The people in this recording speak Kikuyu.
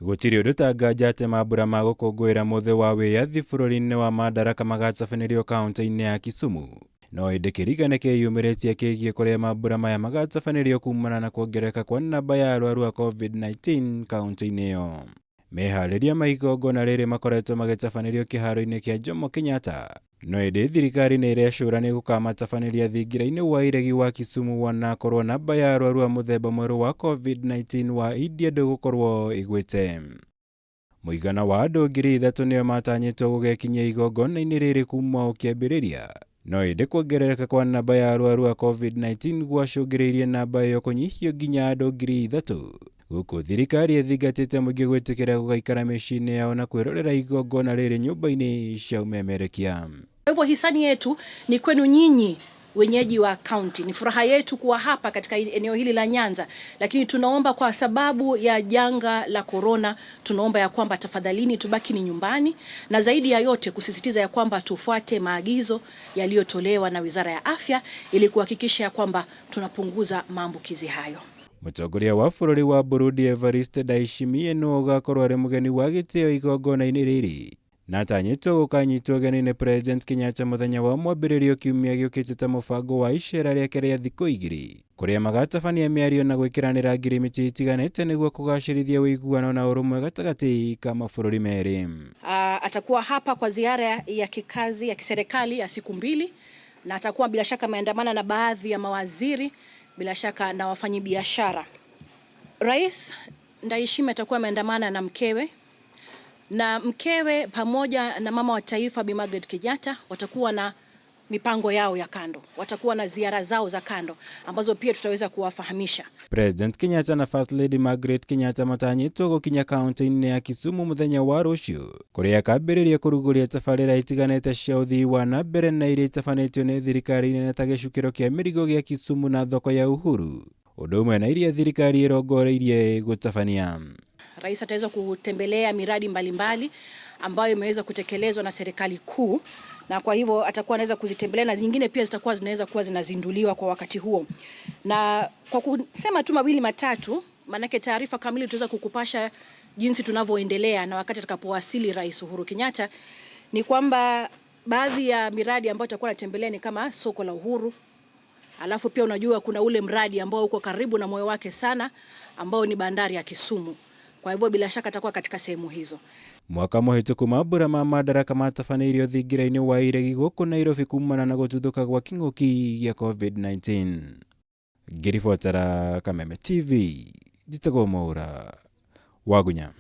Gũtirĩ ũndũ ta nganja atĩ mambura ma gũkũngũĩra mũthĩ wa wĩyathi bũrũri-inĩ wa Madaraka magatabanĩrio kaunti-inĩ ya Kisumu. No ĩndĩ kĩriga nĩ kĩyumĩrĩtie kĩgiĩ kũrĩa mambura maya magatabanĩrio kumana na kuongerereka kwa namba ya arwaru a COVID-19 kaunti-inĩ ĩyo. Meharĩria ma igongona rĩrĩ makoretwo magĩtabanĩrio kĩharo-inĩ kĩa Jomo Kenyatta. No ĩndĩ thirikari nĩ ĩrecũrania gũkamatabanĩria thingira-inĩ wa iregi wa Kisumu wanakorwo namba ya arwaru a mũthemba mwerũ wa COVID-19 wa India ndũgũkorwo ĩgwĩte. Mũigana wa andũ 3,000 nĩo matanyĩtwo gũgekinyia igongona-inĩ rĩrĩ kuma ũkĩambĩrĩria. No ĩndĩ kuongerereka kwa namba ya arwaru a COVID-19 gwacũngĩrĩirie namba ĩyo kũnyihio nginya andũ 3,000. Gũkũ thirikari ĩthingatĩte mũingĩ gwĩtĩkĩra gũgaikara mĩciĩ-inĩ yao na kwĩrorera igongona rĩrĩ nyũmba-inĩ cia ũmemerekia. Kwa hivyo hisani yetu ni kwenu nyinyi wenyeji wa kaunti. Ni furaha yetu kuwa hapa katika eneo hili la Nyanza, lakini tunaomba kwa sababu ya janga la korona, tunaomba ya kwamba tafadhalini tubaki ni nyumbani, na zaidi ya yote kusisitiza ya kwamba tufuate maagizo yaliyotolewa na Wizara ya Afya ili kuhakikisha ya kwamba tunapunguza maambukizi hayo. Mũtongoria wa bũrũri wa Burundi Evariste Ndayishimiye nĩwe ũgakorwo arĩ mũgeni wa gĩtĩo igongona-inĩ rĩrĩ na atanyĩtwo gũkanyitwo ũgeni nĩ President Kenyatta mũthenya wa mwambĩrĩrio kiumia gĩũkĩte ta mũbango wa icera rĩake rĩa thikũ igĩrĩ kũrĩa magatabania mĩario na gwĩkĩranĩra ngirimiti itiganĩte nĩguo kũgacĩrithia ũiguano na ũrũmwe gatagatĩ ka mabũrũri merĩ. Atakuwa hapa kwa ziara ya kikazi ya kiserikali ya siku mbili na atakuwa bila shaka ameandamana na baadhi ya mawaziri bila shaka na wafanyibiashara. Rais Ndayishimiye atakuwa ameandamana na mkewe na mkewe pamoja na mama wa taifa Bi Margaret Kenyatta watakuwa na mipango yao ya kando, watakuwa na ziara zao za kando ambazo pia tutaweza kuwafahamisha. President Kenyatta na First Lady Margaret Kenyatta matanyĩtwo gũkinya kaunti-inĩ ya Kisumu mũthenya wa rũciũ kũrĩa akambĩrĩria kũrugũria tabarĩra itiganĩte cia ũthii wa na mbere na iria itabanĩtio nĩ thirikari nene ta gĩcukĩro kĩa mĩrigo gĩa Kisumu na thoko ya Uhuru, ũndũ ũmwe na iria thirikari ĩrongoreirie gũtabania. Rais ataweza kutembelea miradi mbalimbali ambayo imeweza kutekelezwa na serikali kuu, na kwa hivyo atakuwa anaweza kuzitembelea na nyingine pia zitakuwa zinaweza kuwa zinazinduliwa kwa wakati huo. Na kwa kusema tu mawili matatu, maanake taarifa kamili tutaweza kukupasha jinsi tunavyoendelea na wakati atakapowasili Rais Uhuru Kenyatta, ni kwamba baadhi ya miradi ambayo atakuwa anatembelea ni kama soko la Uhuru. Alafu pia unajua kuna ule mradi ambao uko karibu na moyo wake sana ambao ni bandari ya Kisumu. Kwa hivyo bila shaka atakuwa katika sehemu hizo. Mwaka mũhĩtũku mambura ma Madaraka matabanĩirio thingira-inĩ wa iregi gũkũ Nairobi kumana na gũtuthũka gwa kĩng'ũki gĩa COVID-19. Ngĩribotera Kameme TV, njĩtagwo Mwaura Wagunya.